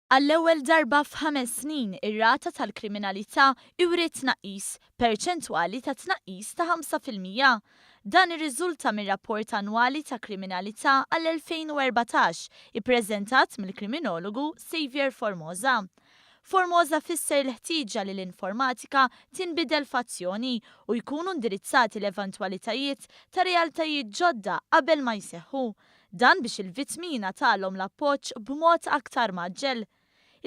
Għall-ewwel darba f'ħames snin ir-rata tal-kriminalità wriet tnaqqis, perċentwali ta' tnaqqis ta' 5%. Dan irriżulta mir-rapport annwali ta' kriminalità għall-2014 ippreżentat mill-kriminologu Saviour Formosa. Formosa fisser il-ħtieġa li l-informatika tinbidel f'azzjoni u jkunu indirizzati l-eventwalitajiet ta' realtajiet ġodda qabel ma jseħħu. Dan biex il-vittmi jingħatalhom l-appoġġ b'mod aktar mgħaġġel.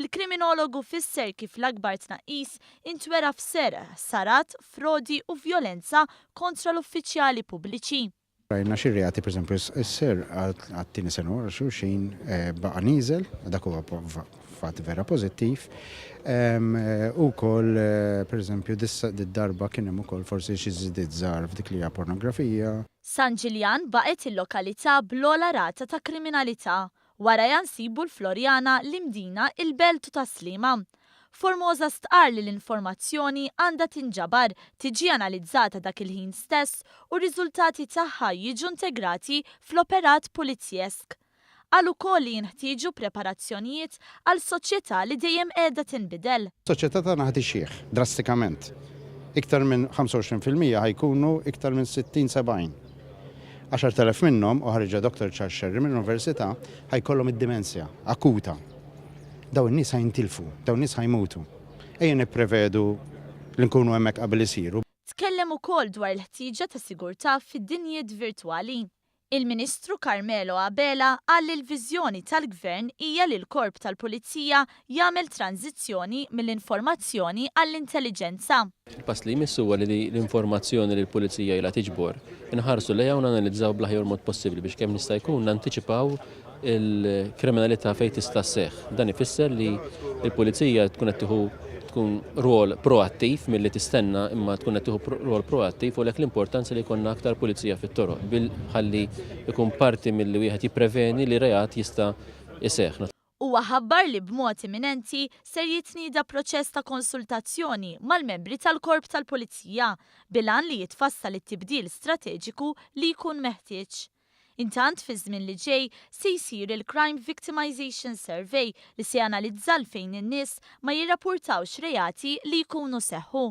Il-kriminologu fisser kif l-akbar tnaqqis intwera f'serq, ħsarat, frodi u vjolenza kontra l-uffiċjali pubbliċi. Rajna xi reati, pereżempju s-serq għat-tieni sena wara xulxin baqa' nieżel, dak huwa fatt vera pożittiv. U wkoll pereżempju did-darba kien hemm ukoll forsi xi żidiet żgħar f'dik li hija pornografija. San Ġiljan baqgħet il-lokalità bl-ogħla rata ta' kriminalità. Warajha nsibu l-Floriana, l-Imdina, il-Belt u Tas-Sliema. Formosa stqarr li l-informazzjoni għandha tinġabar, tiġi analizzata dak il-ħin stess u r-riżultati tagħha jiġu integrati fl-operat pulizjesk. Qal ukoll li jinħtieġu preparazzjonijiet għal soċjetà li dejjem qiegħda tinbidel. Is-soċjetà tagħna ħa tixjieħ drastikament. Iktar minn 25% ħa jkunu iktar minn 60, 70. 10,000 minnhom, u ħariġha Dr. Charles Scerri mill-Università, ħa jkollhom id-dimensja akuta. Dawn in-nies ħa jintilfu, dawn in-nies ħa jmutu. Ejja nipprevedu li nkunu hemmhekk qabel isiru. Tkellem ukoll dwar il-ħtieġa ta' sigurtà fid-dinjiet virtwali. Il-Ministru Carmelo Abela qal li l-viżjoni tal-Gvern hija li l-Korp tal-Pulizija jagħmel tranżizzjoni mill-informazzjoni għall-intelliġenza. Il-pass li jmiss huwa li l-informazzjoni li l-Pulizija ilha tiġbor, inħarsu lejha u nanalizzaw bl-aħjar mod possibbli biex kemm jista' jkun nantiċipaw il-kriminalità fejn tista' sseħħ. Dan ifisser li l-Pulizija tkun qed tieħu tkun rwol proattiv milli tistenna imma tkun qed tieħu rwol proattiv u għalhekk l-importanza li jkollna aktar pulizija fit-toroq bil ħalli jkun parti milli wieħed jippreveni li reat jista' jseħħ. Huwa ħabbar li b'mod imminenti ser jitnieda proċess ta' konsultazzjoni mal-membri tal-Korp tal-Pulizija bil-għan li jitfassal it-tibdil strateġiku li jkun meħtieġ. Intant fiż-żmien li ġej se jsir il-Crime Victimisation Survey li se janalizza għalfejn in-nies ma jirrapurtawx reati li jkunu seħħu.